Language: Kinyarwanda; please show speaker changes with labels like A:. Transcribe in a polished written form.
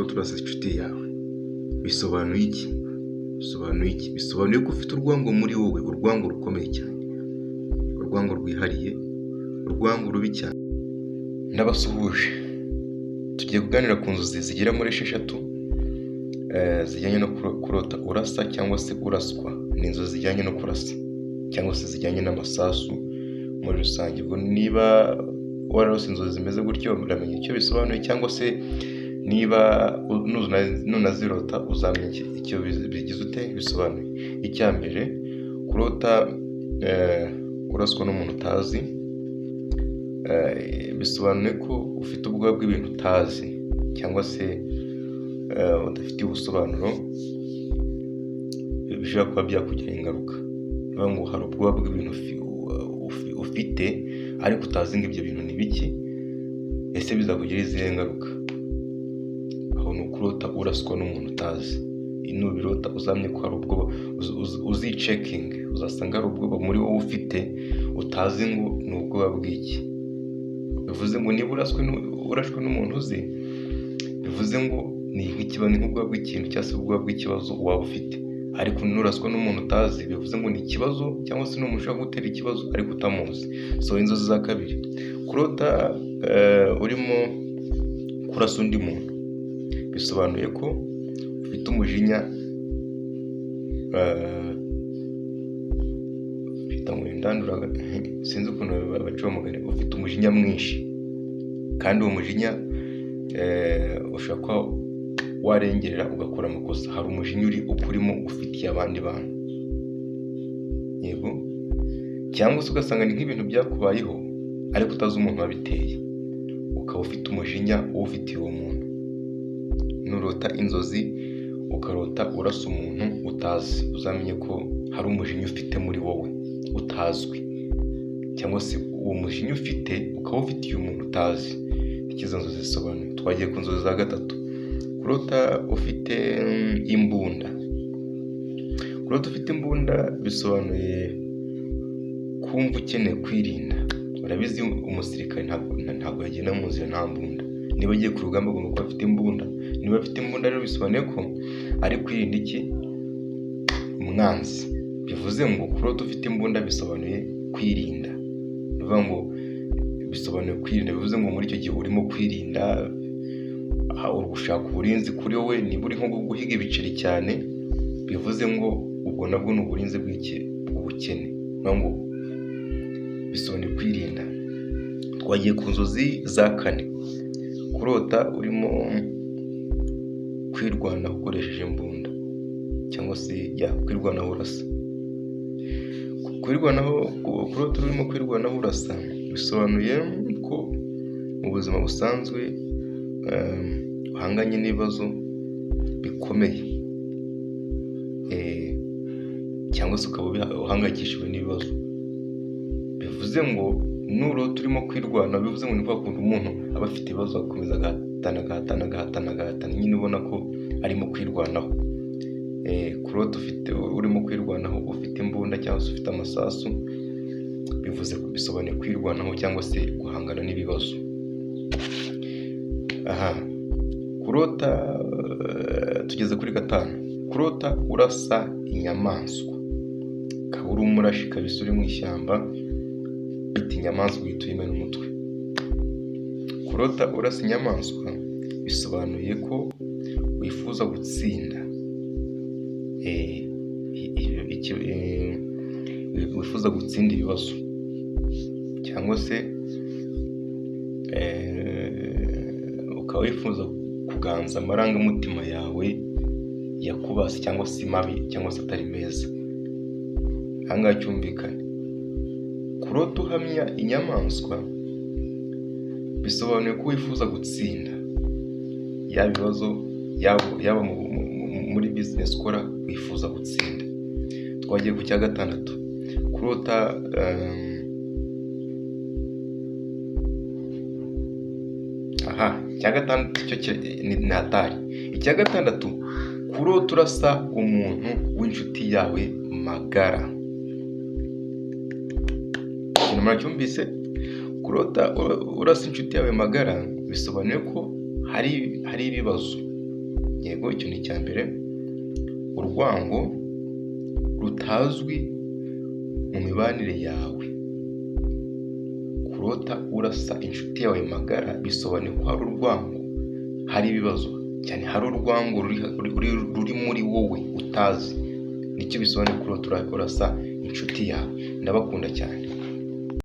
A: Kurota urasa inshuti yawe bisobanuye iki? Bisobanuye iki? Bisobanuye ko ufite urwango muri wowe, urwango rukomeye cyane, urwango rwihariye, urwango rubi cyane. Ndabasuhuje, tugiye kuganira ku nzozi zigera muri 6 zijyanye no kurota urasa cyangwa se uraswa. Ni inzozi zijyanye no kurasa cyangwa se zijyanye n'amasasu muri rusange. Ubwo niba wararose inzozi zimeze gutyo uramenya icyo bisobanuye, cyangwa se niba nunazirota uzamenya icyo bigize ute bisobanuye. Icya mbere, kurota uraswa n'umuntu utazi bisobanuye ko ufite ubwoba bw'ibintu utazi cyangwa se udafitiye ubusobanuro, bishobora kuba byakugiraho ingaruka. Ni ukuvuga ngo hari ubwoba bw'ibintu ufite ariko utazi ngo ibyo bintu ni biki, ese bizakugiraho izihe ngaruka? Aho ni ukurota uraswa n'umuntu utazi. Nubirota uzamenye ko hari ubwoba, uzicekinge, uzasanga hari ubwoba muri wowe ufite utazi ngo ni ubwoba bw'iki. Bivuze ngo niba urashwe n'umuntu uzi, bivuze ngo ni nk'ubwoba bw'ikintu cyangwa se ubwoba bw'ikibazo waba ufite. Ariko nuraswa n'umuntu utazi, bivuze ngo ni ikibazo cyangwa se ni umuntu ushobora gutera ikibazo ariko utamuzi. So inzozi za kabiri, kurota urimo kurasa undi muntu bisobanuye ko ufite umujinya, sinzi ukuntu baca umugani, ufite umujinya mwinshi, kandi uwo mujinya ushobora kuba warengerera ugakora amakosa. Hari umujinya uri ukurimo ufitiye abandi bantu, yego, cyangwa se ugasanga ni nk'ibintu byakubayeho ariko utazi umuntu wabiteye, ukaba ufite umujinya uwufitiye uwo muntu. Nurota inzozi ukarota urasa umuntu utazi, uzamenye ko hari umujinya ufite muri wowe utazwi, cyangwa se uwo mujinya ufite ukaba ufitiye umuntu utazi. Icyo izo nzozi zisobanuye. Twagiye ku nzozi za gatatu, kurota ufite imbunda. Kurota ufite imbunda bisobanuye kumva ukeneye kwirinda. Urabizi umusirikare ntabwo yagenda mu nzira nta mbunda. Niba agiye ku rugamba agomba kuba afite imbunda. Niba afite imbunda rero bisobanuye ko ari kwirinda iki? Umwanzi. Bivuze ngo kurota ufite imbunda bisobanuye kwirinda. Ni ukuvuga ngo bisobanuye kwirinda, bivuze ngo muri icyo gihe urimo kwirinda, uri gushaka uburinzi kuri wowe. Niba uri nko guhiga ibiceri cyane, bivuze ngo ubwo nabwo ni uburinzi bw'iki? Bw'ubukene. Ni ukuvuga ngo bisobanuye kwirinda. Twagiye ku nzozi za kane, kurota urimo kwirwanaho ukoresheje imbunda cyangwa se kwirwanaho urasa. Kwirwanaho, kurota urimo kwirwanaho urasa bisobanuye ko mu buzima busanzwe uhanganye n'ibibazo bikomeye, cyangwa se ukaba uhangayikishijwe n'ibibazo. Bivuze ngo nurota urimo kwirwanaho, bivuze ngo ni kwa kundi umuntu aba afite ibibazo agakomeza agahatana agahatana agahatana agahatana, nyine ubona ko arimo kwirwanaho. Kurota ufite urimo kwirwanaho ufite imbunda cyangwa se ufite amasasu, bivuze bisobanuye kwirwanaho cyangwa se guhangana n'ibibazo. Aha kurota, tugeze kuri gatanu, kurota urasa inyamaswa. Ukaba uri umurashi kabisa uri mu ishyamba, ufite inyamaswa uhita uyimena umutwe. Kurota urasa inyamaswa bisobanuye ko wifuza gutsinda, wifuza gutsinda ibibazo, cyangwa se ukaba wifuza kuganza amarangamutima yawe yakubase cyangwa se mabi cyangwa se atari meza. Aha ngaha cyumvikane, kurota uhamya inyamaswa bisobanuye ko wifuza gutsinda yaba ibibazo, yaba muri bizinesi ukora wifuza gutsinda. Twagiye ku cya gatandatu, kurota aha icya gatandatu cyo ni hatari. Icya gatandatu, kurota urasa umuntu w'inshuti yawe magara. Ikintu muracyumvise? Kurota urasa inshuti yawe magara bisobanuye ko hari ibibazo Yego, icyo ni icya mbere. Urwango rutazwi mu mibanire yawe. Kurota urasa inshuti yawe magara bisobanuye ko hari urwango, hari ibibazo cyane, hari urwango ruri muri wowe utazi. Nicyo bisobanuye kurota urasa inshuti yawe. Ndabakunda cyane.